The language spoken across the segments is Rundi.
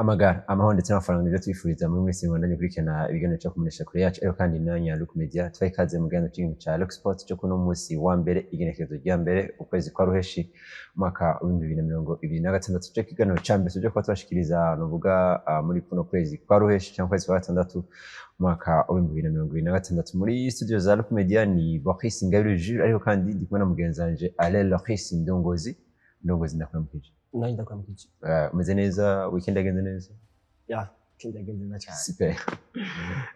Amagara, amahoro ndetse n'amafaranga nibyo twifuriza muri mwese mubandanye gukurikirana ibiganiro cyo kumenyesha kure yacu, ariko kandi na Look Media. Tubaha ikaze mu kiganiro cy'igihugu ca Look Sport cyo kuno munsi wa mbere, igenekerezo rya mbere, ukwezi kwa Ruheshi, umwaka wa 2026. Cyo kiganiro ca mbere tuje kuba tubashikiriza, nuvuga muri kuno kwezi kwa Ruheshi cyangwa kwezi kwa gatandatu, umwaka wa 2026. Muri studio za Look Media ni Boris Ingabire Jules, ariko kandi ndi kumwe na mugenzi wanje Alain Loris Ndongozi. Ndongozi, ndakuramukije. Nanjye ndakuramukije. Umeze neza? Weekend yagenze neza? Ya, weekend yagenze neza cyane. Super.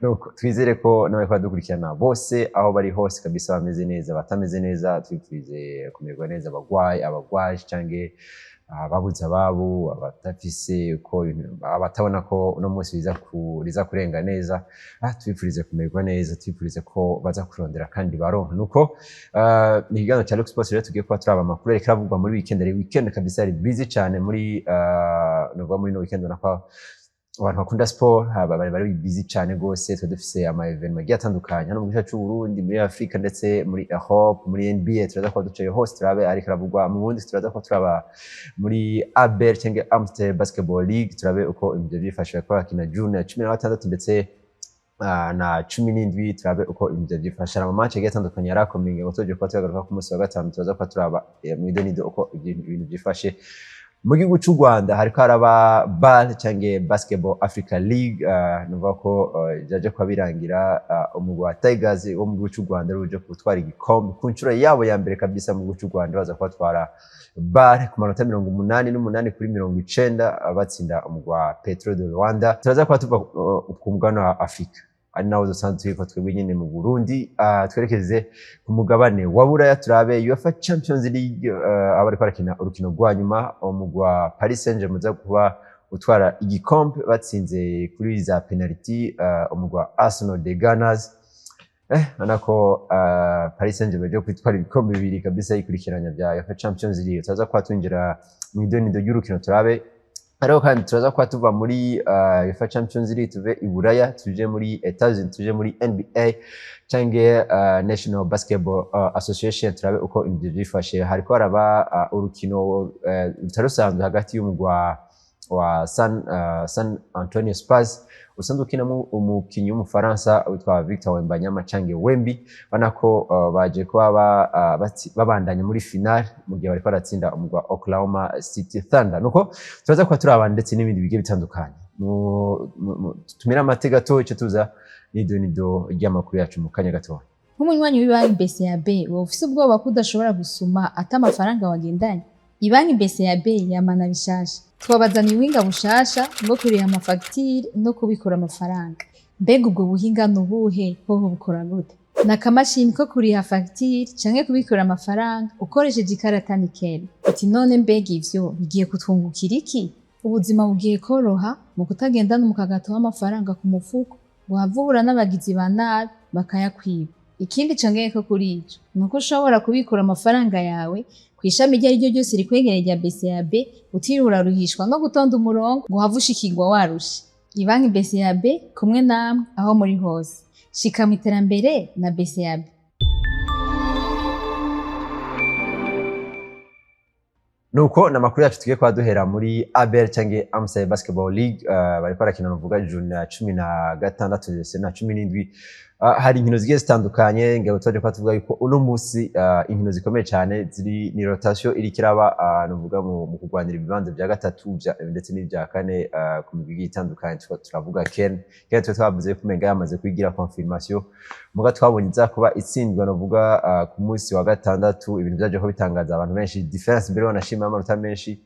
Donc twizere ko nawe kwa dukurikirana bose aho bari hose kabisa bameze neza. Batameze neza, twifurize kumererwa neza. Abagwayi, abagwaje canke ababuze ababo, abatafise uko, abatabona ko uno munsi biza riza kurenga neza, twifurize kumererwa neza, twifurize ko baza kurondera kandi baronka. Nuko ni ikiganiro ca Lux Sports rero, tugiye kuba turaba amakuru ariko aravugwa muri weekend. Ari weekend kabisa, ari busy cane muri nuvuga muri no weekend, ubona ko abantu bakunda sport haba bari busy cane gose. Twe dufise ama événements agiye atandukanye hano mu gihugu cy'u Burundi, muri Afrika ndetse muri Europe, muri NBA. Turaza kuba ducaye hose turabe ariko aravugwa mu Burundi. Turaza kuba turaba muri ABL cyangwa Amstel Basketball League, turabe uko ibyo byifashe, ko bakina June ya 16 ndetse na 17, turabe uko ibyo byifashe. Ama match agiye atandukanye yarakominga ngo tuje kuba tugaruka ku munsi wa gatanu. Turaza kuba turaba mw'idonido uko ibintu byifashe. Mu gihugu cy'u Rwanda hariko haraba BAL cyangwa Basketball Africa League, nuvuga ko byaje kuba birangira umugwi wa Tigers wo mu gihugu cy'u Rwanda uje gutwara igikombe ku nshuro yabo ya mbere kabisa mu gihugu cy'u Rwanda. Baza kubatwara BAL ku manota 88 kuri 90, batsinda umugwi wa Petro de Rwanda. Turaza kuba tuva ku mugabane wa Afrika, ari nawo dusanzwe turiko twebwe nyene mu Burundi, twerekeze ku mugabane wa Buraya, turabe UEFA Champions League, aho bariko barakina urukino rwa nyuma. Umugwi wa Paris Saint-Germain uza kuba utwara igikombe batsinze kuri za penalty umugwi wa Arsenal, the Gunners. Urabona ko Paris Saint-Germain igiye kwitwara ibikombe bibiri kabisa yikurikiranya bya UEFA Champions League. Turaza kuba twinjira mu idonido ry'urukino turabe. Ariko kandi turaza kuba tuva muri UEFA Champions League, tuve i Buraya tuje muri Etats-Unis, tuje muri NBA canke National Basketball Association, turabe uko ibyo byifashe. Hariko haraba urukino rutari rusanzwe hagati y'umugwi wa San Antonio Spurs usanzwe ukinamo umukinyi w'Umufaransa witwa Victor Wembanyama canke Wemby. Ubona ko baje kuba babandanya muri finale mu gihe bariko baratsinda umugwi wa Oklahoma City Thunder. Nuko turaza kuba turaba ndetse n'ibindi bigiye bitandukanye. Tumire amate gato, ico tuza n'idonido ry'amakuru yacu mu kanya gatoya. Nk'umunywanyi w'ibanki BCAB, wowe ufise ubwoba ko udashobora gusuma ata amafaranga wagendanye? Ibanki BCAB yamana bishasha. Twabazaniye ubuhinga bushasha bwo kuriha amafagitire no kubikura amafaranga. Mbega ubwo buhinga ni ubuhe? Hoho bukora gute? Ni akamashini ko kuriha fagitire canke kubikura amafaranga ukoresheje ikarata Nickel. Uti none mbega ivyo bigiye kutwungukira iki? Ubuzima bugiye koroha mu kutagendana umukagato w'amafaranga ku mufuko, wahava uhura n'abagizi ba nabi bakayakwiba. Ikindi congeyeko kuri ico, ni uko ushobora kubikura amafaranga yawe kw'ishami iryo ari ryo ryose rikwegereye rya BCAB, utiriwe uraruhishwa no gutonda umurongo ngo uhave ushikirwa warushe. Ibanki BCAB, kumwe namwe aho muri hose. Shika mu iterambere na BCAB. Nuko namakuru yacu tugiye kuba duhera muri ABL cyangwa Amstel Basketball League. Bariko barakina, nuvuga June ya 16 ndetse na 17. Hari inkino zigiye zitandukanye. Ngabo twaje kuba tuvuga yuko uno munsi inkino zikomeye cyane ziri ni rotation iriko iraba, nuvuga mu kurwanira ibibanza vya gatatu ndetse n'ivya kane ku migwi igiye itandukanye. Turavuga Ken twe twavuze ko umenga yamaze kwigira confirmation, muga twabonye iza kuba itsindwa, nuvuga ku munsi wa gatandatu. Ibintu vyaje ko bitangaza abantu benshi, différence mbere banashima amanota menshi.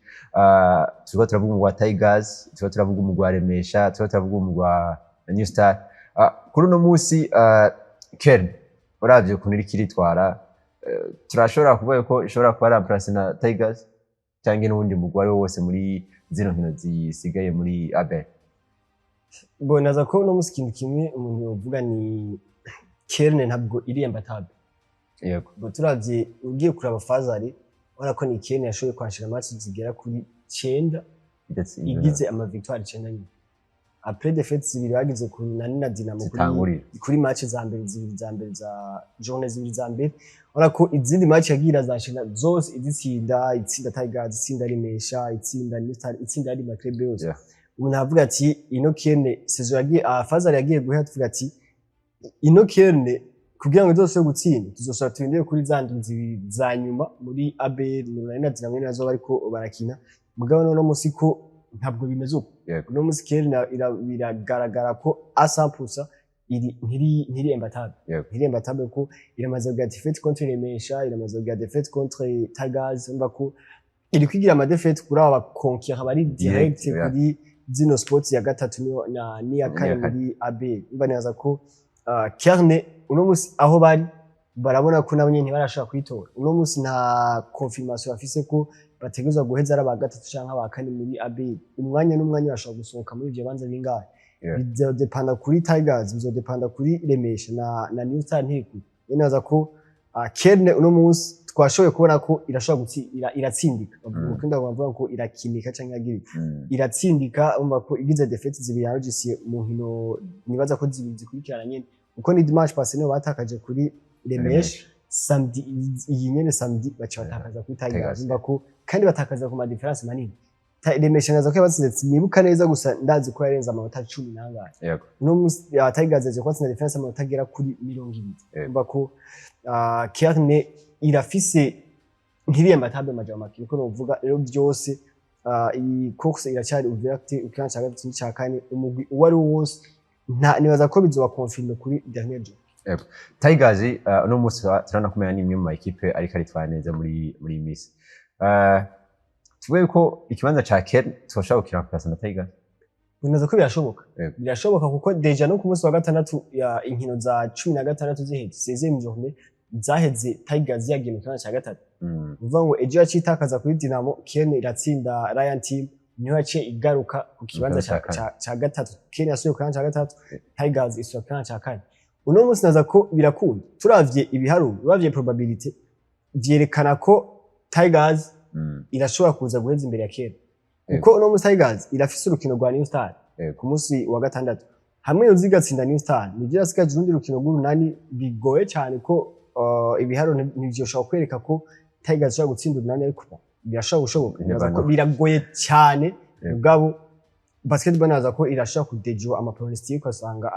Turiko turavuga umugwi wa Tigers, turiko turavuga umugwi wa Remesha, turiko turavuga umugwi wa New Star. Kuri uno munsi, Ken, uravye ukuntu iriko iritwara, turashobora kuvuga ko ishobora kuba remplace na Tigers cyangwa n'uwundi mugwi wari wose muri zino nkino zisigaye muri ABL? Bonaza ko uno munsi ikintu kimwe umuntu yovuga ni Kerne ntabwo iri imbattable. Bo turavye, ugiye kuraba Fazari, urabona ko ni Kerne yashoboye kwashira match zigera kuri 9 igize ama victoire 9 nyine, après défaite zibiri bagize ku Nani na Dinamo kuri Zitangurira. kuri match za mbere zibiri za mbere, za journée zibiri za mbere. Urabona ko izindi match yagiye irazashina zose izitsinda, itsinda Tigers, itsinda Remesha, itsinda New Star, itsinda yandi ma club yose. Umuntu aravuga ati ino Kerne, saison yagiye, phase aller yagiye guhera, tuvuga ati ino Kerne kugira ngo izosubire gutsinda, tuzosubira turindire kuri za ndwi zibiri za nyuma muri ABL, Urunani na Dinamo nazo bariko barakina. Mugabo none musi ko ntabwo bimeze uko. Uno musi Kerne biragaragara ko à 100% iri ntiri imbattable. Ntiri imbattable ko iramaze kugira défaite contre Remesha, iramaze kugira défaite contre Tigers. Umva ko iri kwigira ama défaite kuri aba concurrent bari direct kuri zino spots ya gatatu niyo na n'iya kane N'iya kane. muri ABL. Umva neza ko Kerne uno musi aho bari barabona ko nabo nyene ntibarashobora kwitora. Uno musi nta confirmation bafise ko bategerezwa guheza ari aba gatatu canke aba kane muri ABL. Umwanya n'umwanya bashobora gusohoka muri ivyo bibanza bingahe. Bizodepanda kuri Tigers, bizodepanda kuri Remesha na New Star ntiku. Nibaza ko Kerne uno munsi twashoboye kubona ko irashobora iratsindika. Ukunda bavuga ko irakinika canke yagira iratsindika. Umva ko igize défaite zibiri yarogisiye mu nkino, nibaza ko zibiri zikurikirana nyene, kuko ni dimanche passé niho batakaje kuri Remesha, samedi iyi nyene samedi baca batakaza kuri Tigers. Tigers. Umva ko kandi batakaza ku ma différence manini. Remesha naza ko yabatsinze, sinibuka neza, gusa ndazi ko yarenze amanota 10 n'angahe. Uno munsi ya Tigers yaje kubatsinda différence amanota agera kuri 20. Umva ko Kerne irafise, ntiri imbattable majambo make niko novuga. Rero byose, iyi course iracyari ouverte. Ikibanza cya gatatu n'icya kane, umugwi uwo ari wo wose, nta nibaza ko bizoba confirmé kuri dernier jour. Tigers uno munsi turabona ko ni imwe mu ma équipe ariko aritwara neza muri iyi minsi. Tuvuge ko ikibanza ca Kerne twoshobora kukiremplaça na Tigers? Nibaza ko birashoboka. Birashoboka kuko déjà no ku munsi wa gatandatu ya inkino za 16 ziheze, 16e journée zaheze, Tigers yagiye mu kibanza cya gatatu. Uvuga ngo ejo yaciye itakaza kuri Dinamo, Kerne iratsinda Ryan Team, niho yaciye igaruka ku kibanza ca gatatu. Kerne yasubiye ku kibanza ca gatatu, Tigers isubira ku kibanza ca kane. Uno munsi naza ko birakunda. Turavye ibiharuro, uravye probabilité, vyerekana ko Tigers irashobora kuza guheza imbere ya Kerne, kuko uno munsi Tigers irafise urukino rwa New Star ku munsi wa gatandatu. Hamwe yoza igatsinda New Star, nivyo yasigaje urundi rukino rw'Urunani. Bigoye cyane ko ibiharuro ntivyoshobora kwereka ko Tigers ishobora gutsinda Urunani, ariko birashobora gushoboka. Nibaza ko biragoye cyane. Mugabo basketball naza ko irashobora kudéjouer ama pronostic, ugasanga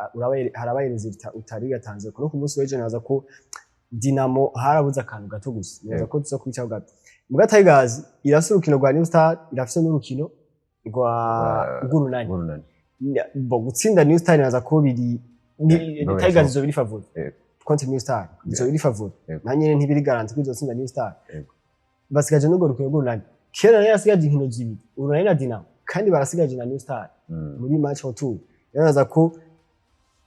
harabaye résultat utari yatanze. Kuno ku munsi w'ejo naza ko Dinamo harabuze akantu gato gusa, nibaza ko tuza kubicaho gato. Muga Tigers irafise urukino rwa New Star, irafise n'urukino rwa rw'Urunani. Rw'Urunani. Bo gutsinda New Star naza ko biri No, Tigers birashoboka. izo biri favori contre New Star, izo biri favori. Na nyene ntibiri garanti ko izotsinda New Star. Basigaje n'urwo rukino rw'Urunani. Kera nayo yasigaje inkino zibiri, Urunani na Dinamo, kandi barasigaje na New Star muri match retour. Rero naza ko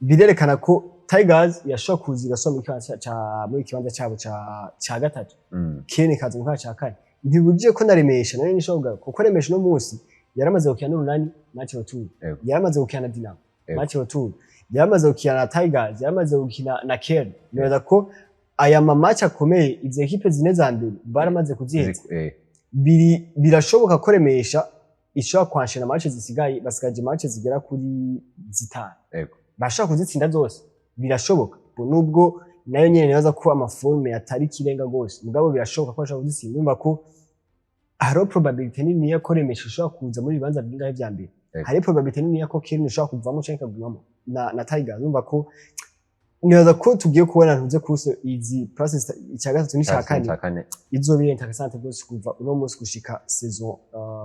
birerekana ko Tigers yashobora kuza igasoma muri kibanza ca muri kibanza cyabo ca gatatu, Kene ikaza mu kibanza ca kane. Ntibujije ko na Remesha nayo nishobora, kuko Remesha no munsi yaramaze gukina n'Urunani match retour, yaramaze gukina na Dinamo match retour, yaramaze gukina na Tigers, yaramaze gukina na Kern. Nibaza ko aya ma match akomeye izi équipe zine za mbere baramaze kuziheza. Biri birashoboka ko Remesha ishobora kwenchaîner match zisigaye. Basigaje match zigera kuri zitanu, bashobora kuzitsinda zose, birashoboka. Nubwo nayo nyene nibaza ko ama forme atari ikirenga gose, mugabo birashoboka ko bashobora kuzitsinda. Urumva ko hariho probabilité niniya ko Remesha ishobora kuza muri bibanza bingahe vya mbere. Hari probabilité niniya ko Kerne ishobora kuvamo canke ikagumamo na Tigers. Urumva ko nibaza ko tugiye kubona ntuze course izi places icya gatatu n'icya kane Icya kane izoba iri intéressante rwose kuva uno munsi gushika saison,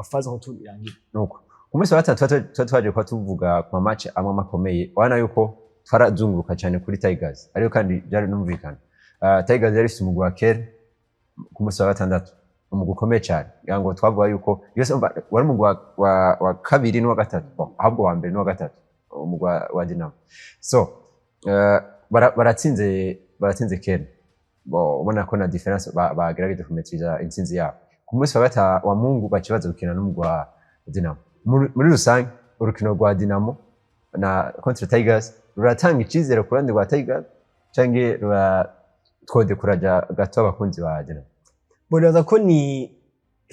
phase retour irangira. Nuko ku munsi wa gatatu tuba twaje kuba tuvuga ku ma match amwe amwe akomeye. Urabona yuko twarazunguruka cyane kuri Tigers, ariko kandi byari numvikana. Tigers yari ifite umugwi wa Kerne ku munsi wa gatandatu, umugwi ukomeye cyane, ngira ngo twavuga yuko yose umva, wari umugwi wa kabiri n'uwa gatatu. Bon, ahubwo wa mbere n'uwa gatatu, umugwi wa Dinamo. So baratsinze Kerne. Bon, ubona ko na différence bagerageje kumaîtriser intsinzi yabo. Ku munsi wa Mungu baca baza gukina n'umugwi wa Dinamo. Muri rusange urukino rwa Dinamo na contre Tigers ruratanga icyizere ku ruhande rwa Tigers canke rura twodekuraja gato abakunzi ba Dinamo? Bonibaza ko ni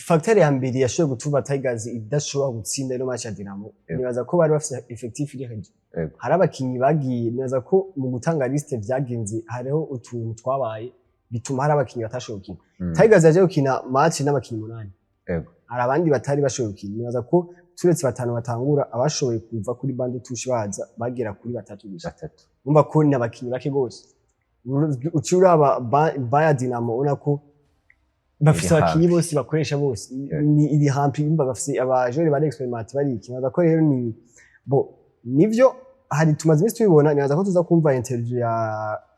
facteur ya mbere yashoboye gutuma Tigers idashobora gutsinda ino match ya Dinamo. Nibaza ko bari bafise effectif iri hejuru. Hari abakinyi bagiye, nibaza ko mu gutanga liste vyagenze, hariho utuntu twabaye bituma hari abakinyi batashoboye gukina. Tigers yaje gukina match n'abakinyi 8. Hari abandi batari bashoboye gukina. Nibaza ko Turetse batanu batangura, abashoboye kuva kuri banc de touche baza bagera kuri batatu gusa. Batatu. Umva ko ni abakinyi bake gose. Uciye uraba baya Dinamo, ubona ko bafise Iri abakinyi hampi. bose bakoresha bose, ni iri hampi. Umva, bafise aba joueurs bari expérimentés bari iki. Nibaza ko rero ni bo nivyo hari tumaze iminsi tubibona. Nibaza ko tuza kumva interview ya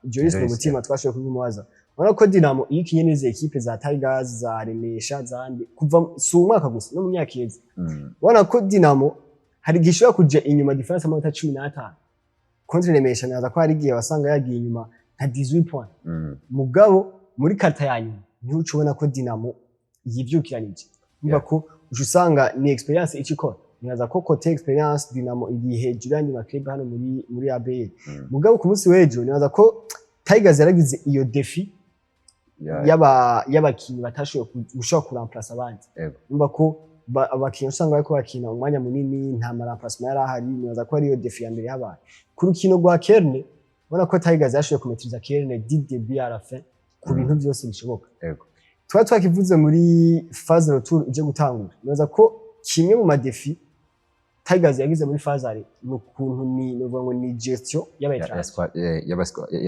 Joris Joris, Mutima, twashoboye kubimubaza. Urabona ko Dinamo iyo ikinye n'izi équipe za Tigers, za Remesha, zandi, kuva si umwaka gusa, no mu myaka iheze, ubona ko Dinamo hari igihe ishobora kuja inyuma différence amanota 15 contre Remesha. Nibaza ko hari igihe wasanga yagiye inyuma nka 18 points. Mugabo muri quart-temps ya nyuma niho uca ubona ko Dinamo yivyukiranije. Umva ko uca usanga ni expérience ico ikora. Nibaza ko côté expérience Dinamo iri hejuru y'andi ma club hano muri ABL. Mugabo ku munsi w'ejo nibaza ko Tigers yaragize iyo défi y'abakinyi batashoboye gushobora kuramplasa abandi. Umva ko abakinyi usanga bariko bakina umwanya munini, nta ma remplacement yari ahari. Nibaza ko ariyo défi ya mbere yabaye ku rukino rwa Kerne. Ubona ko Tigers yashoboye kumaîtriza Kerne du début à la fin ku bintu byose bishoboka. Twari twakivuze muri phase retour ije gutangura. Nibaza ko kimwe mu ma défis Tigers yagize muri phase aller ni ukuntu ni novuga ngo ni gestion Ya y'aba étrangers. Ya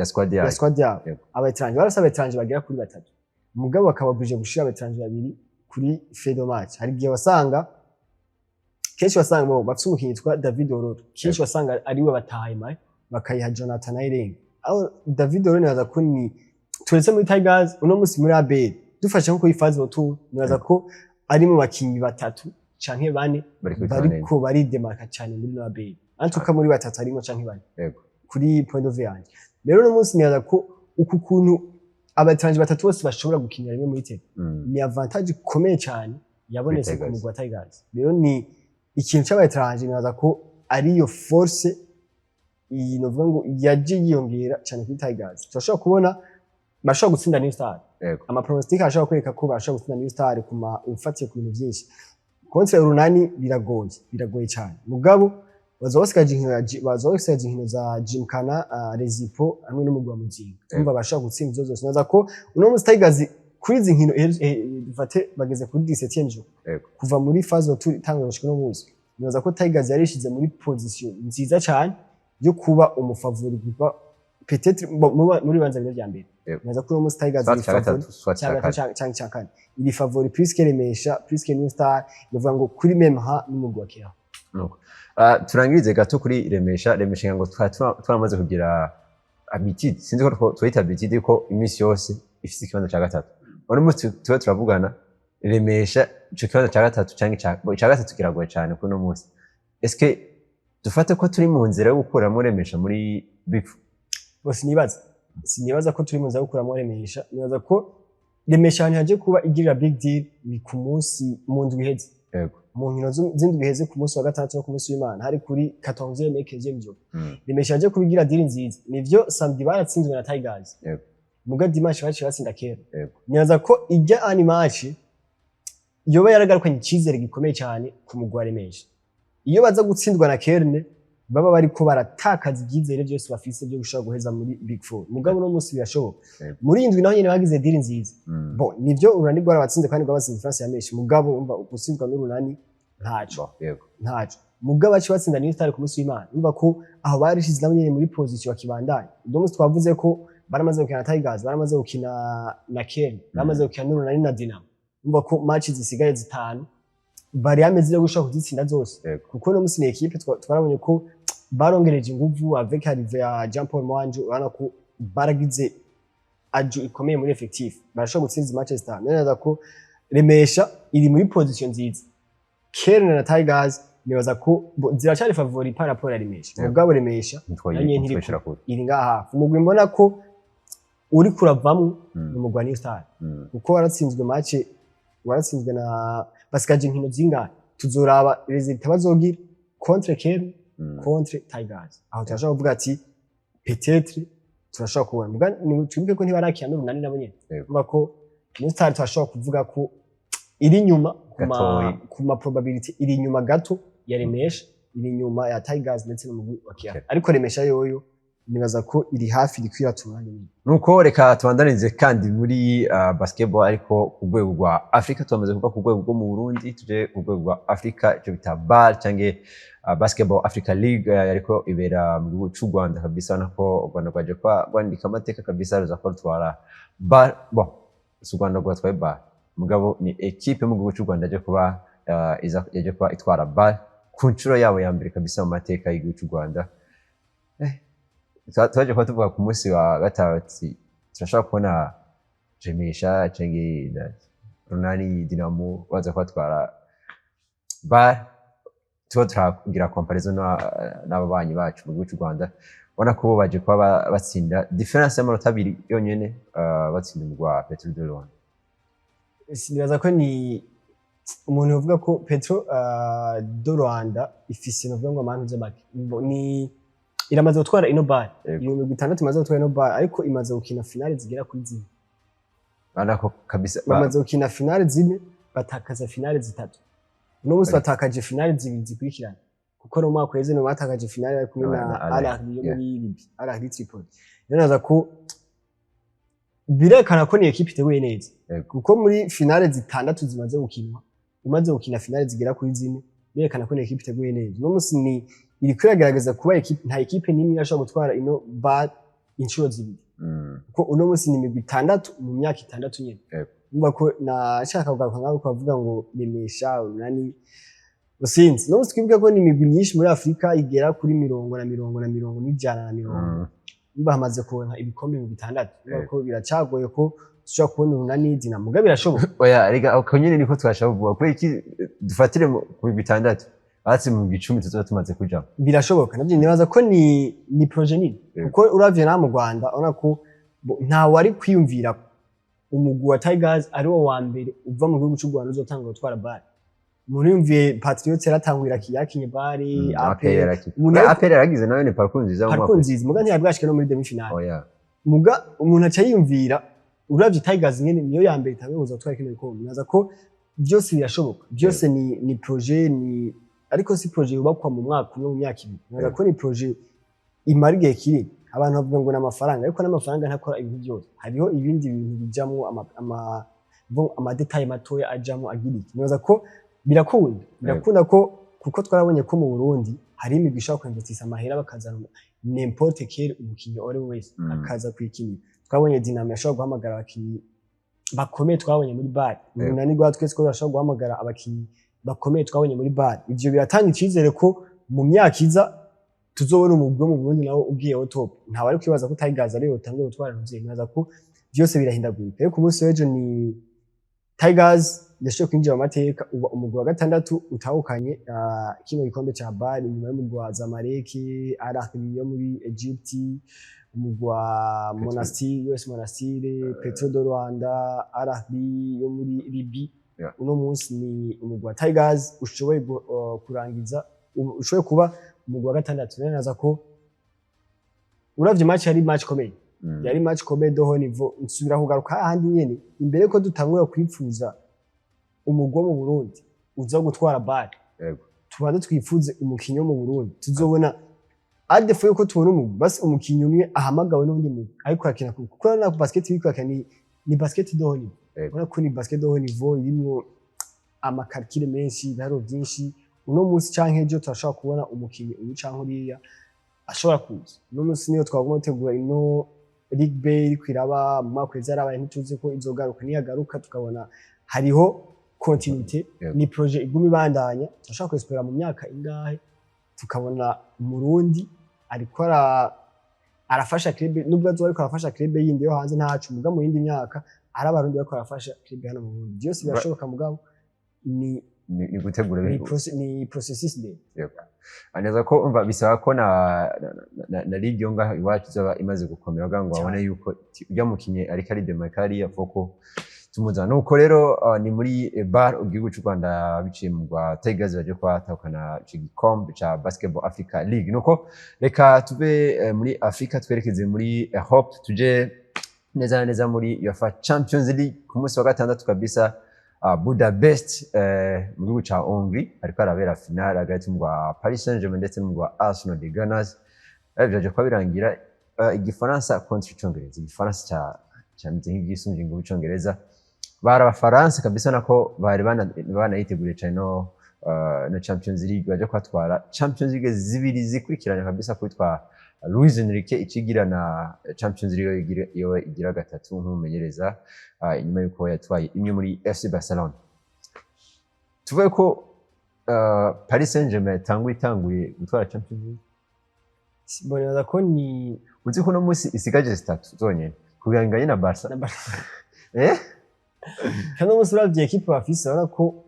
squad Ya yayo. squad yabo. Aba étrangers, barafise aba étrangers bagera kuri batatu, mugabo bakaba obligé gushira aba étrangers babiri kuri fin de match. Hari igihe wasanga kenshi wasanga bo bafise umukinyi yitwa David Ororo, kenshi wasanga ariwe batahaye maye bakayiha Jonathan Airenga. Aho David Ororo, nibaza ko ni turetse muri Tigers, uno munsi muri ABL dufashe nko kuri phase retour, nibaza ko ari mu bakinyi batatu canke bane bari kwitwara neza. Bariko baridemarka cane muri ABL, en tout cas muri batatu harimo canke bane kuri point de vue yanje. Rero uno munsi nibaza ko uku kuntu aba étrangers batatu bose bashobora gukinira rimwe muri terrain ni avantage ikomeye cyane yabonetse Kuri ku Tigers. mugwi wa Tigers. Rero ni ikintu c'aba étrangers, nibaza ko ariyo force iyi novuga ngo yaje yiyongera cyane kuri Tigers. Turashobora kubona bashobora gutsinda New Star. Ama pronostics ashobora kwereka ko bashobora gutsinda New Star kuma ufatiye ku bintu byinshi. Contre Urunani biragoye, biragoye cyane. Mugabo bazoba basigaje inkino za Gymkhana, Rezipo hamwe n'umugwi wa Muzinga. Urumva bashobora gutsinda izo zose. Nibaza ko uno munsi Tigers kuri izi nkino dufate bageze kuri 17e jour kuva muri phase retour itangura gushika uno munsi, nibaza ko Tigers yarishize muri position nziza cyane yo kuba umu favori, kuba peut-être muri banza bine vya mbere. Nibaza ko uno munsi Tigers Soit iri cya favori gatatu, soit cya cya gatatu kane. Canke cya kane, iri favori plus que Remesha, plus que New Star, bivuga ngo kuri même ha n'umugwi wa Kera. Nuko. Ah, turangirize gato kuri Remesha. Remesha ngo twari twaramaze kugira habitude, sinzi ko twita habitude, ko iminsi yose ifise ikibanza cya gatatu. Uno munsi tuba turavugana, Remesha ico kibanza cya gatatu canke ica gatatu kiragoye cyane kuri uno munsi. Eske dufate ko turi mu nzira yo gukuramo Remesha muri Big Four? Bo sinibaza ko turi mu nzira yo gukuramo Remesha. Nibaza ko Remesha ahantu haje kuba igirira big deal ni ku munsi mu ndwi iheze, mu nkino z'indwi iheze, ku munsi wa gatandatu no ku munsi w'Imana, hari kuri 14e et 15e jour. Remesha yaje kubigira deal nziza. Nivyo, samedi baratsinzwe na Tigers, muga dimanche baciye batsinda Kera. Nibaza ko ijya ani match yoba yaragarukanye icyizere gikomeye cyane ku mugwi wa Remesha. Iyo baza gutsindwa na Kerne, baba bariko baratakaza ibyizere byose bafise byo gushobora guheza muri Big Four. Mugabo uno munsi birashoboka. Muri iyi ndwi naho nyene bagize deal nziza. Bon, nivyo, Urunani rwarabatsinze kandi rwabatsinze différence ya menshi. Mugabo umva, gutsindwa n'Urunani ntaco, Bon, yego. ntaco. Mugabo baciye batsinda New Star ku munsi w'Imana. Umva ko aho barishize nabo nyene muri position bakibandanya. Uno munsi twavuze ko baramaze gukina na Tigers, baramaze gukina na Kern, baramaze gukina n'Urunani na Dinamo. Umva ko match zisigaye zitanu bari ameze yo gushobora kuzitsinda zose. Kuko no munsi ni équipe twarabonye ko barongereje inguvu avec arrivée ya Jean Paul Mwanju. Urabona ko baragize ajout ikomeye muri effectif, barashobora gutsinda izi match zitanu. Neza ko Remesha iri muri position nziza. Kern na Tigers nibaza ko ziracyari favori par rapport ya Remesha. Mugabo Remesha nayo nyene ntiri ntitwoyishira kure. Iri ngaha hafi. Umugwi mbona ko uri kuravamwo ni umugwi wa New Star, kuko waratsinzwe match, waratsinzwe na basigaje inkino zingahe? Tuzoraba résultat bazogira contre Kern, contre Tigers. Aho turashobora kuvuga ati peut-être turashobora kubona. Muga twibuke ko ntibarakina n'Urunani nabo nyene. Urumva ko New Star turashobora kuvuga ko iri inyuma Gatoyi. ku ma probability, iri inyuma gato ya Remesha, iri inyuma ya Tigers ndetse n'umugwi wa Kiara. Ariko Remesha yoyo Nibaza ko iri hafi, iriko iratura nyene. Nuko reka tubandanize kandi muri basketball, ariko ku rwego rwa Afrika. Tumaze kuva ku rwego rwo mu Burundi, tuje ku rwego rwa Afrika, icyo bita BAL cyangwa Basketball Africa League, ariko ibera mu gihugu cy'u Rwanda kabisa. Ubona ko u Rwanda rwaje kwa rwandika amateka kabisa, ruza ko rutwara BAL. Bon, si u Rwanda rwatwaye BAL, mugabo ni équipe mu gihugu cy'u Rwanda yaje kuba yaje kuba itwara BAL ku nshuro yabo ya mbere kabisa mu mateka y'igihugu cy'u Rwanda. Twaje kuba tuvuga ku munsi wa gatanu ati turashobora kubona Remesha canke Runani, Dinamo baza kubatwara BAL. Tuba turagira comparaison n'ababanyi bacu mu gihugu cy'u Rwanda. Ubona ko bo baje kuba batsinda différence y'amanota 2 yonyene, batsinda umugwi wa Petro de Rwanda. Nibaza ko ni umuntu uvuga ko Petro do Rwanda ifise, novuga ngo amantuze make. Ni iramaze gutwara ino BAL. Yego. Iyo migwi itandatu imaze gutwara ino BAL, ariko imaze gukina finale zigera kuri 4. Urabona ko kabisa Bamaze gukina finale 4, batakaza finale zitatu. Uno munsi batakaje finale zibiri zikurikirana, kuko no mu mwaka uheze no batakaje finale bari kumwe na Na Al Al Ahly yo muri Libya, Al Ahly Tripoli. Rero naza ko birekana ko ni équipe iteguye neza, kuko muri finale zitandatu zimaze gukinwa, umaze gukina finale zigera kuri 4, birekana ko ni équipe iteguye neza. Uno munsi ni iriko iragerageza kuba équipe, nta équipe n'imwe irashobora gutwara ino BAL inshuro zibiri, kuko uno munsi ni imigwi itandatu mu myaka 6 nyene. Urumva ko nashaka kugaruka ngaho kubavuga ngo Remesha, Urunani, usinzi. Uno munsi twibuke ko ni imigwi myinshi muri Afurika igera kuri mirongo na mirongo na mirongo n'ijana na mirongo. Urumva hamaze kuronka ibikombe 60. Urumva ko biracagoye ko dushobora kubona Urunani, Dinamo, muga birashoboka. Oya, rega ako nyene niko twashaka kuvuga. Kubera iki dufatire ku migwi itandatu, atsi mu migwi 10 tuzoba tumaze kujamo? Birashoboka navyo. Nibaza ko ni projet nini, kuko uravye naha mu Rwanda, urabona ko nta wari kwiyumvira umugwi wa Tigers ari wo wa mbere uva mu gihugu cy'u Rwanda uzotanga gutwara BAL. Umuntu yumviye Patriots yaratangurira yakinye BAL, APR. Umuntu APR yaragize nayo ni parcours nziza mu mwaka. Parcours nziza, muga ntiyabwashike no muri demi finale. Oya. Muga umuntu aca yiyumvira, uravye Tigers nyene niyo ya mbere itanguye kuza gutwara kino gikombe. Nibaza ko byose birashoboka, byose ni projet, ni ariko si projet yubakwa mu mwaka umwe, mu myaka 2. Nibaza ko ni projet imara igihe kinini. Abantu bavuga ngo ni amafaranga, ariko n'amafaranga ntakora ibintu byose. Hariho ibindi bintu bijamwo, ama détails matoya ajamwo agira iki. Nibaza ko birakunda, birakunda ko kuko twarabonye ko mu Burundi hari imigwi ishobora kwinvestisa amahera, bakazana n'importe quel umukinyi uwo ari we wese akaza kwikinira. Twabonye Dinamo yashobora guhamagara abakinyi bakomeye twabonye muri BAL. Urunani rwa twese ko bashobora guhamagara abakinyi bakomeye twabonye muri BAL. Ivyo biratanga icizere ko mu myaka iza tuzobona umugwi wo mu Burundi nawo ugiyeho top. Ntawe ari kwibaza ko Tigers ariyo utangiye gutwara ntuvye. Nibaza ko byose birahindagurika. Ariko ku munsi w'ejo ni Tigers yashoboye kwinjira mu mateka, uba umugwi wa gatandatu utahukanye kino gikombe ca BAL, inyuma y'umugwi wa Zamalek, Al Ahly yo muri Egypt, umugwi wa Monastir, US Monastir, Petro do Rwanda, Al Ahly yo muri Libye. Uno munsi ni umugwi wa Tigers ushoboye kurangiza, ushoboye kuba umugwi wa gatandatu. Rero naza ko uravye match, yari match ikomeye. Yari match ikomeye de haut niveau. Nsubira kugaruka hahandi nyene, imbere ko dutangura kwipfuza umugwi wo mu Burundi uza gutwara BAL, tubanze twifuze umukinyi wo mu Burundi tuzobona. À défaut yuko tubona umugwi, basi umukinyi umwe ahamagawe n'undi mugwi ariko arakina, kuko urabona ko basket iriko arakina ni basket de haut niveau. Urabona ko ni basket de haut niveau irimwo ama calculs menshi, ibiharuro byinshi. Uno munsi canke ejo turashobora kubona umukinyi uyu canke uriya ashobora kuza. Uno munsi niyo twaguma dutegura ino Ligue B iriko iraba mu mwaka uheze, yarabaye, ntituzi ko izogaruka. Niyagaruka tukabona hariho continuité, ni projet iguma ibandanya. Turashobora kwespera mu myaka ingahe tukabona Umurundi ariko arafasha club, nubwo azoba ariko arafasha club yindi yo hanze ntacu, muga mu yindi myaka ari Abarundi bariko barafasha club hano mu Burundi. Byose birashoboka, mugabo ni Ni gutegura ni processus ndende. Yego. Aneza ko umva bisaba ko na ligue yo ngaho iwacu izoba imaze gukomera kugira ngo babone yuko urya mukinyi ariko ari demarka hariya foko tumuzana. Nuko rero ni muri BAL, igihugu cy'u Rwanda biciye mu rwa Tigers baje kwatahukana ico gikombe ca Basketball Africa League. Nuko reka tuve muri Afrika twerekeze muri Europe, tuje neza na neza muri UEFA Champions League. Ku munsi wa gatandatu kabisa, Budapest, mu gihugu ca Hongrie, hariko harabera finale hagati y'umugwi wa Paris Saint-Germain ndetse n'umugwi wa Arsenal, the Gunners. Byaje kuba birangira Igifaransa contre Icongereza. Igifaransa cameze nk'igisumvye inguvu Icongereza. Bari Abafaransa kabisa, nako bari banayiteguriye cane no Champions League, baje kwatwara Champions League zibiri zikurikiranye kabisa, kwitwa Luis Enrique ikigira na Champions League iyo igira gatatu nk'umumenyereza, inyuma yuko yatwaye imwe muri FC Barcelona. Tuvuge ko Paris Saint-Germain itanguye gutwara Champions League. Mboneza ko ni Uzi ko uno munsi isigaje zitatu zonyene kugira ngo inganye na Barca. Na Barca. Kandi umunsi uravye équipe bafise, urabona ko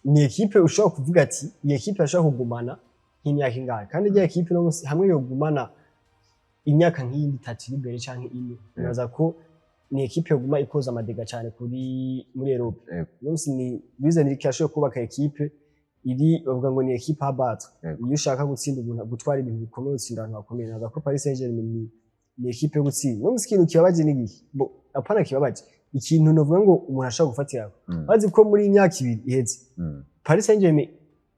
ni équipe ushobora kuvuga ati iyi équipe irashobora kugumana nk'imyaka ingahe. Kandi irya équipe no munsi hamwe yogumana imyaka nk'iyindi itatu iri imbere canke ine, nibaza ko ni équipe yoguma ikoza ama dégâts cyane kuri muri Europe. Uno munsi ni Luis Enrique yashoboye kubaka équipe iri, bavuga ngo ni équipe à battre. Iyo ushaka gutsinda umuntu, gutwara ibintu bikomeye, utsinda abantu bakomeye. Nibaza ko Paris Saint-Germain ni équipe yo gutsinda. Uno munsi ikintu kibabaje ni giki? Bo apana kibabaje, ikintu novuga ngo umuntu ashobora gufatira, bazi ko muri iyi myaka 2 iheze, Paris Saint-Germain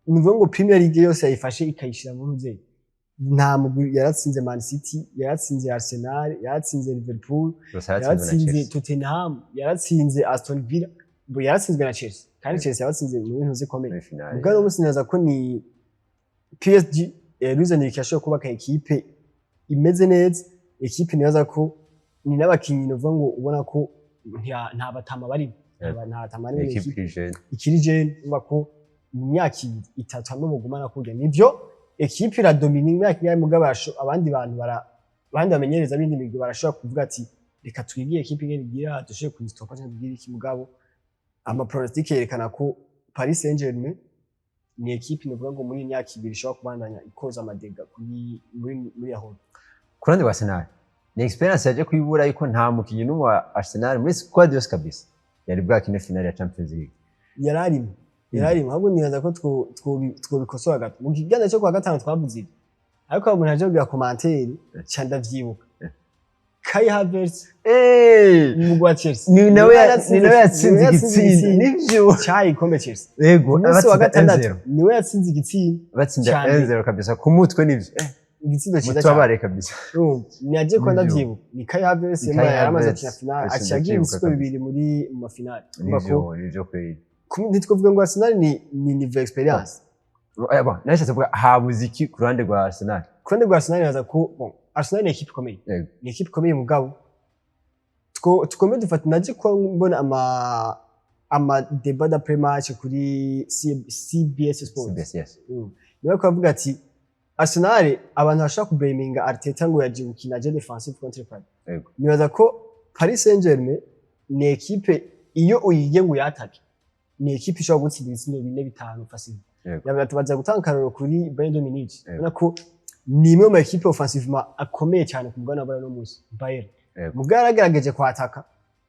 nivuga ngo Premier League yose yayifashe ikayishira mu nzego. Nta mugwi yaratsinze: Man City yaratsinze, Arsenal yaratsinze, Liverpool Gusa yaratsinzwe na yaratsinze, Chelsea. Tottenham yaratsinze, Aston Villa bo yaratsinzwe na Chelsea. Kandi Chelsea yabatsinze mu bintu zikomeye. Muri finale. Ubwo uno munsi nibaza ko ni PSG, Luis Enrique yashoboye kubaka équipe imeze neza, équipe nibaza ko ni n'abakinyi novuga ngo ubona ko nta batama barimo. Nta batama barimo muri Équipe équipe. iri jeune. Ikiri jeune, urumva ko mu myaka 2, 3 hamwe mugumana kurya, nivyo équipe iradomina imyaka ingahe, mugabo abandi bantu abandi bamenyereza b'indi migwi barashobora kuvuga ati reka twigire équipe ingene igira, dushobore kuyistopa cyangwa tugire iki. Mugabo ama pronostic yerekana ko Paris Saint-Germain ni équipe novuga ngo muri iyi myaka 2 ishobora kubandanya ikoza ama dégâts kuri muri aho. Ku ruhande rwa Arsenal, ni experience yaje kuyibura, ariko nta mukinyi n'umwe wa Arsenal muri squad yose kabisa yari bwakine finale ya Champions League. Yararimo, yararimo. Ahubwo nibaza ko twobikosora gato. Mu kiganiro cyo kuwa gatanu twavuze ibi, ariko umuntu aje kugira commentaire ca ndavyibuka. Kai Havertz mu mugwi wa Chelsea Ni nawe yatsinze igitsindo, nivyo. Cyayi igikombe Chelsea. Yego. Ku munsi wa Batsinda gatandatu 1-0. niwe yatsinze igitsindo Batsinda cyane. 1-0 kabisa ku mutwe, nivyo. Igitsindo cyiza cyane. Mutubabare kabisa. Urumva, ni agiye kuba Nivyo. ndavyibuka, ni Kai Havertz. Ni Kai Yari amaze Havertz. gukina finale, Ese aciye agira ndavyibuka ibitsindo kabisa. bibiri muri mu ma finale. Urumva ko Nivyo kweli. Ntitwovuga ngo Arsenal ni niveau experience. Bon, nashatse kuvuga habuze iki ku ruhande rwa Arsenal? Ku ruhande rwa Arsenal, nibaza ko, bon, Arsenal ni équipe ikomeye. Ni équipe ikomeye, mugabo two tukome dufata naje ko mbona ama débat d'après match kuri CBS Sports. CBS, yes. Niba ko ati Arsenal, abantu bashaka kublaminga Arteta ngo yaje gukina jeu défensif contre Paris. Nibaza ko Paris Saint-Germain ni équipe iyo uyigiye ngo uyatake, ni équipe ishobora gutsinda ibitsindo bine, bitanu facile. Yaba tubaza gutanga akarorero kuri Bayern de Munich. Ubona ko ni imwe mu équipe offensivement akomeye cyane ku mugabane wa Burayi no munsi Bayern. Mugabo yaragerageje kwataka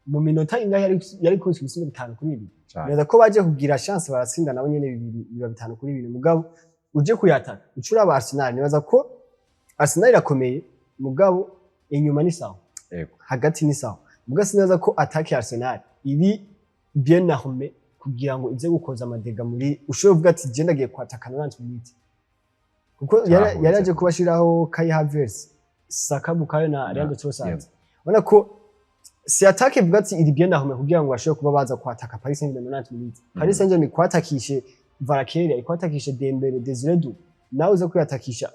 mu minota ingahe, yari kubiswe ibitsindo 5-2. Cane. Nibaza ko baje kugira chance baratsinda nabo nyene bibiri, biba 5-2. Mugabo uje kuyataka ucura ba Arsenal, nibaza ko Arsenal irakomeye, mugabo inyuma ni sawa, hagati ni sawa, mugabo sinibaza ko attaque ya Arsenal iri bien armée kugira ngo ize gukoza ama dégâts muri ushobora kuvuga ati je ndagiye kwataka 90 minutes, kuko Cyahuze. yari aje kubashiraho Kai Havertz, Saka, Bukayo na Leandro Trossard. Ubona ko si attaque ivuga ati iri bien armée kugira ngo bashobore kuba baza kwataka Paris Saint-Germain 90 minutes. Paris Saint-Germain kwatakishe Kvaratskhelia, ikwatakishe Dembele, Desire Doué, nawe uza kwiyatakisha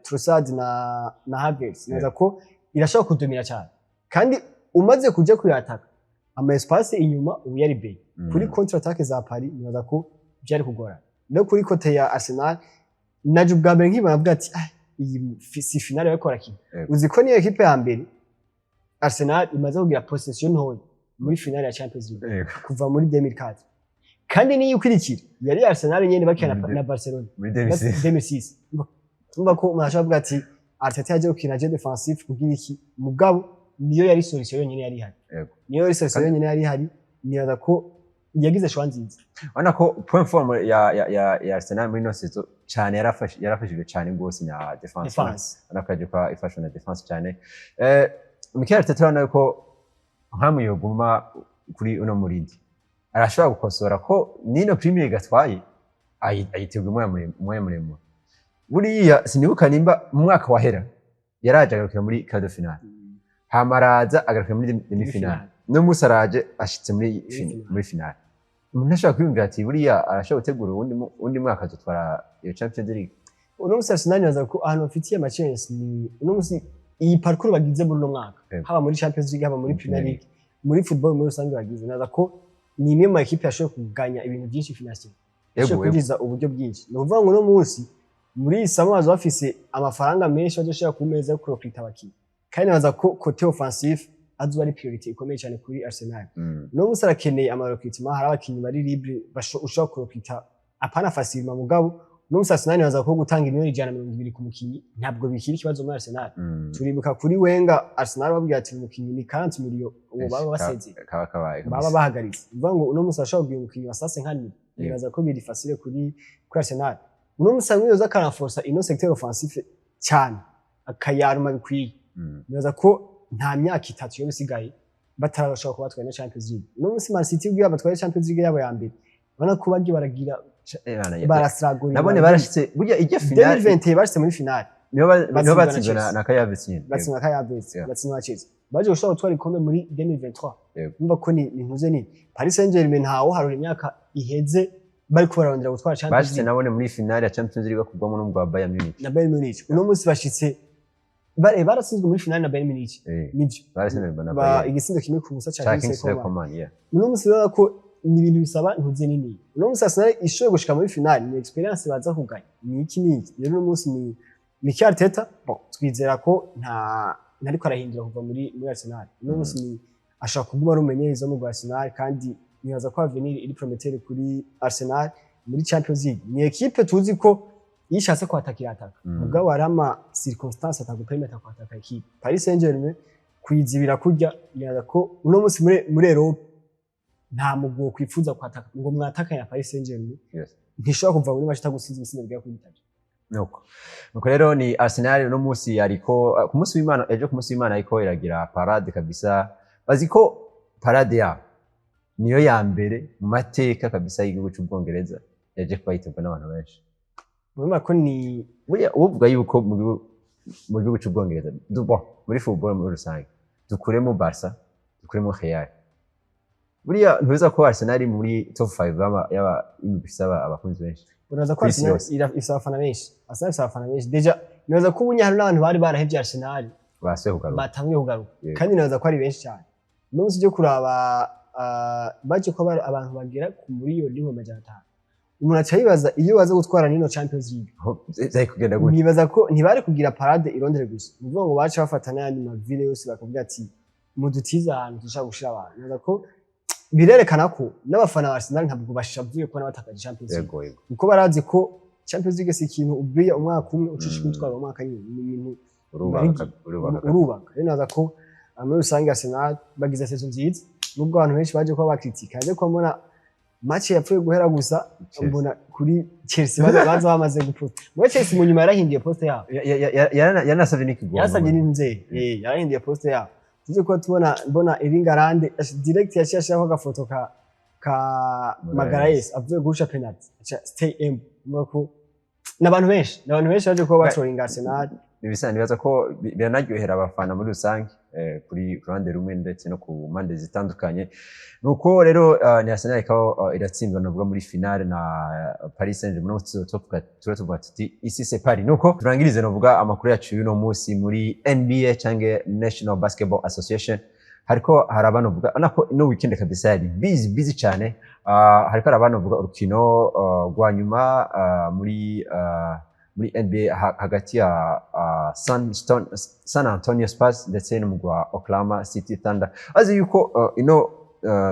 Trossard na Havertz, nibaza ko irashobora kudomina cyane. Kandi umaze kuja kuyataka, ama espace inyuma ubu yari bay kuri contre attaque za Paris, nibaza ko byari kugorana. No kuri côté ya Arsenal, naje ubwa mbere nkibona avuga ati ah, iyi si finale bariko barakina. Uzi ko niyo équipe ya mbere Arsenal imaze kugira possession ntoya muri finale ya Champions League kuva muri 2004. Kandi niyo ikurikira yari Arsenal nyene bakina na Barcelona muri 2006. 2006. Urumva ko umuntu ashobora kuvuga ati Arteta yaje gukina jeu défensif kugira iki, mugabo niyo yari solution yonyene yari ihari. Niyo yari solution yonyene yari ihari. Nibaza ko yagize choix nziza. Urabona ko point fort ya Arsenal muri ino saison cyane yarafashijwe cyane rwose na defense. Defense. Urabona ko yaje kuba ifashwe na defense cyane. Mikel Arteta, urabona ko nkamwe yoguma kuri uno murindi, arashobora gukosora ko nino Premier League atwaye ayiteguye umwanya muremure. Buriya sinibuka nimba mu mwaka wahera. Yaraje agarukira muri quart de finale, hama araza agarukira muri demi finale, no munsi araje ashitse Finale. muri finale. Umuntu ashobora kwiyumvira ati buriya arashobora gutegura uwundi mwaka azotwara iyo Champions League. Uno munsi Arsenal nibaza ko ahantu bafitiye ama chance ni uno munsi iyi parcours bagize muri uno mwaka, haba muri Champions League, haba muri Premier Premier League, muri football muri rusange bagize. Naza ko ni imwe mu ekipe yashoboye kuganya ibintu byinshi financier, yashoboye kwinjiza uburyo bwinshi. Ni ukuvuga ngo uno munsi muri iyi summer baza bafise amafaranga menshi bazoshira ku meza yo kurecruta abakinyi, kandi nibaza ko côté offensif azoba ari priorité ikomeye cyane kuri Arsenal. Uno munsi arakeneye amarecrutement, hari abakinyi bari libre ushobora kurecruta, apana facilement. Mugabo uno munsi Arsenal nibaza ko gutanga miliyoni 120 ku mukinyi ntabwo bikiri ikibazo muri Arsenal. Turibuka kuri Wenger, Arsenal babwira ati umukinyi ni 40 miliyo, uwo baba basezeye, Kaba kabaye baba kabisa. bahagaritse. Bivuga ngo uno munsi ashobora kugira umukinyi wa sase nka nini, nibaza ko biri facile kuri Arsenal. Uno munsi hamwe yoza akarenforsa ino secteur offensif cyane, akayaruma bikwiye, nibaza ko nta myaka 3 yo bisigaye batarashobora kuba batwaye na Champions League. Uno munsi Man City ubwira batwaye Champions League yabo ya mbere, ubona ko bagiye baragira Bana, barasiragurira. Nabone barashitse burya ijya finale. 2020 bashitse muri finale. Niho batsindwa na batsinzwe Chelsea. na Kai Havertz nyene. Batsindwa Kai Havertz, batsindwa na Chelsea, baje gushobora gutwara igikombe muri 2023. Umva ko ni ntuze nini Paris Saint-Germain ntawo harura imyaka iheze bariko bararondera gutwara Champions Bashitse League. nabone muri finale ya Champions League bakugwamo n'umugwi wa Bayern Munich. Na Bayern Munich. Uno munsi bashitse baratsinzwe muri finale na Bayern Munich. Nivyo. Baratsinzwe na Bayern. Igitsindo 1-0 ca ca Kingsley Kingsley Coman. Coman, yeah. Uno munsi rero ko ni ibintu bisaba ntuze nini. Uno munsi Arsenal ishoboye gushika muri finale, ni experience baza kuganya, ni iki n'iki. Rero uno munsi ni Mikel Arteta, bon, twizera ko ntariko arahindura kuva muri Arsenal. Uno munsi ni ashobora kuguma ari umumenyereza mu Arsenal, kandi nibaza ko avenir iri prometteur kuri Arsenal muri Champions League. Ni équipe tuzi ko iyo ishatse kwataka irataka, mugabo hari ama circonstance atagupermeta kwataka équipe. Paris Saint-Germain kuyizibira kurya, nibaza ko uno munsi muri Europe nta mugwi wokwifuza kwataka ngo mwatakanye na Paris Saint-Germain. Ntishobora kuva muri match itagusize ibitsindo bigera kuri bitatu. Nuko rero ni Arsenal uno munsi ariko ku munsi w'Imana, ejo ku munsi w'Imana ariko iragira parade kabisa. Bazi ko parade yabo niyo ya mbere mu mateka kabisa y'igihugu cy'Ubwongereza yaje kuba yitabwa n'abantu benshi. Urumva ko ni Buriya uvuga yuko mu gihugu cy'Ubwongereza, bon, muri football muri rusange, dukuremo Barca, dukuremo Real, buriya ntuza ko Arsenal iri muri top 5 y'aba y'imigwi ifise abakunzi benshi Uraza ko kw'isi Arsenal yose. Ifise abafana benshi. Arsenal ifise abafana benshi. Déjà nibaza ko ubunye hari n'abantu bari barahevye Arsenal basubiye kugaruka. Batanguye kugaruka. Kandi nibaza ko ari benshi cyane. Uno munsi ujye kuraba, baje ko bari abantu bagera ku 1,5 miliyoni. Umuntu aca yibaza iyo baza gutwara nino Champions League, Aho vyari kugenda gute? Nibaza ko ntibari kugira parade i Londres gusa. Ni ukuvuga ngo baca bafata n'ayandi maville yose, bakavuga ati mudutize ahantu dushaka gushira abantu. Nibaza ko birerekana ko n'abafana ba Arsenal ntabwo bashavuye kubona batakaje Champions League, yego yego kuko barazi ko Champions League si ikintu ubwiye umwaka umwe ucisha kwitwara umwaka nyine, ni ibintu Urubaka, urubaka. Urubaka. Rero naza ko muri rusange Arsenal bagize saison nziza, nubwo abantu benshi baje kuba bakritika. Aje kuba mbona match yapfuye guhera gusa, Chelsea. mbona kuri Chelsea baza bamaze guposta. Muri Chelsea mu nyuma yarahinduye poste yabo. Yanasavye n'ikigongo. Yarasabye n'inzego, yarahinduye poste yabo. Tuze kuba tubona mbona Erling Haaland direct yaciye ashirako agafoto ka Magalhaes. Magalhaes avuye guhusha penalty, aca stay aim. Urumva ko n'abantu benshi baje kuba batrolinga Arsenal. Ibisa nibaza ko biranaryohera abafana muri rusange, kuri ruhande rumwe ndetse no ku mpande zitandukanye. Nuko rero ni Arsenal ikaba iratsindwa navuga muri finale na Paris Saint-Germain. No tuvuga tuba tuti ici c'est Paris. Nuko turangirize navuga amakuru yacu y'uno munsi muri NBA cyangwa National Basketball Association. Hariko haraba novuga nako ino weekend kabisa yari busy busy cyane. Hariko haraba novuga urukino rwa nyuma muri NBA hagati ya San Antonio Spurs ndetse n'umugwi wa Oklahoma City Thunder. Azi yuko ino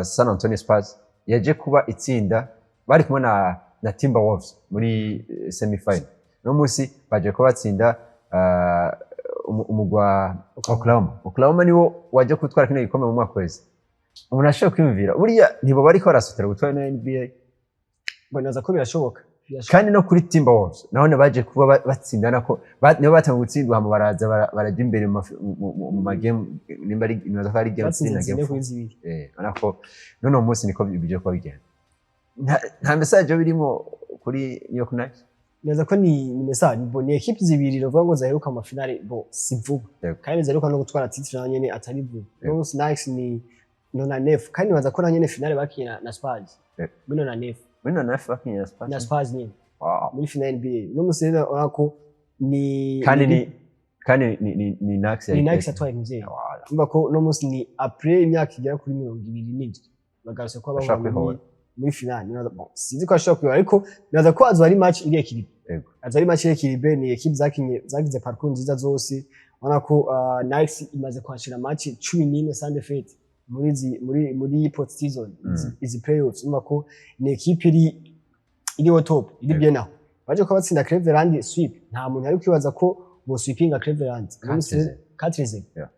San Antonio Spurs yaje kuba itsinda bari kumwe na Timberwolves muri semi-final. No munsi baje kuba batsinda umugwi wa Oklahoma. Oklahoma niwo waje gutwara kino gikombe mu mwaka wese. Umuntu ashobora kwiyumvira buriya ntibo bariko barasutira gutwara ino NBA. Mbona ko birashoboka. Birashoboka. Kandi no kuri Timberwolves nahone baje kuba batsinda nako nibo batanguye gutsindwa, hama baraza barajya imbere mu ma game, nimba ari nibaza ko ari game Batsinze 3 na game zine 4. kuri zibiri. Urabona ko none uwo munsi niko bije kuba bigenda. Nta message birimo kuri New York Knicks. Neza ko ni message. Bon, ni équipe zibiri bavuga ngo zaheruka mu finale, bon, si vuba, kandi zaheruka no gutwara titre nayo nyene atari vuba. No munsi Knicks ni 99, kandi nibaza ko na nyene finale bakinye na Spurs muri 99. Muri 99 bakinye na Spurs? Na Spurs nyene muri finale NBA. No munsi rero urabona ko ni Kandi ni Knicks. Ni Knicks yatwaye imvyeyi. Voilà. Urumva ko no munsi ni après imyaka igera kuri 27 bagarutse ko Bashobora bahura kwihora. muri finale. Bon, sinzi ko ashobora kwihora, ariko nibaza ko azoba ari match iri équilibrée. Azoba ari match iri équilibrée. Ni équipe zakinye, zagize parcours nziza zose. Ubona ko Knicks imaze kwakira match 11 sans défaite muri post season, izi playoffs. Urumva ko ni équipe iri au top, iri bien aho. Baje ko batsinda Cleveland sweep, nta muntu ari kwibaza ko bo sweepinga Cleveland. 4-0. 4-0. Yeah.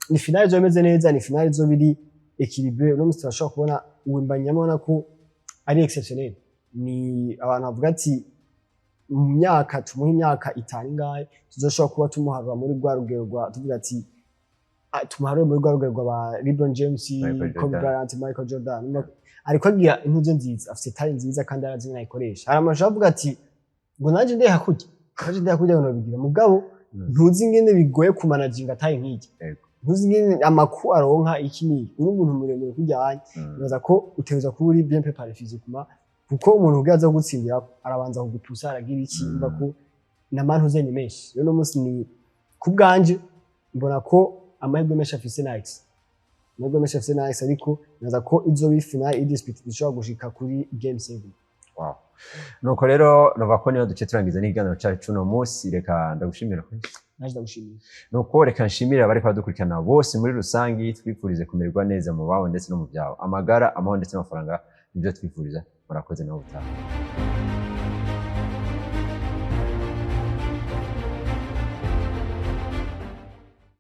Ni finale izoba imeze neza, ni finale izoba iri équilibrée. Uno munsi turashobora kubona Wembanyama, ubona ko ari exceptionnel. Ni abantu bavuga ati mu myaka, tumuha imyaka 5 ingahe, tuzoshobora kuba tumuharura muri rwa rugero rwa, tuvuga ati tumuharure muri rwa rugero rwa ba LeBron James, Michael Kobe Jordan. Bryant, Michael Jordan. Urumva ko ariko agira intuzo nziza, afite taille nziza kandi arazi ingene ayikoresha. Hari amashusho avuga ati ngo nanje ndeha kurya ngo nobigira mugabo. Ntuzi ingene bigoye kumanaginga taille nk'irya. Ntuzi ingene amaku aronka iki n'iki, uri umuntu muremure kurya hanya. Nibaza ko utegerezwa kuba uri bien préparé physiquement, kuko umuntu ubwo aza kugutsindira arabanza kugupusa, aragira iki. Umva ko n'amantu zenye menshi. Rero uno munsi ni ku bwanje mbona ko amahirwe menshi afise Knicks, amahirwe menshi afise Knicks, ariko nibaza ko izoba finale iri disputé, ishobora gushika kuri game 7. Wow. Nuko rero nova ko niyo duce turangiza n'ikiganiro cyacu cuno munsi. Reka ndagushimira kuri Naje ndagushimiye. Nuko reka nshimire abariko badukurikirana bose muri rusangi, twifurize kumererwa neza mu babo ndetse no mu byabo, amagara, amahoro ndetse n'amafaranga nibyo twifuriza. Murakoze, nawe utaha.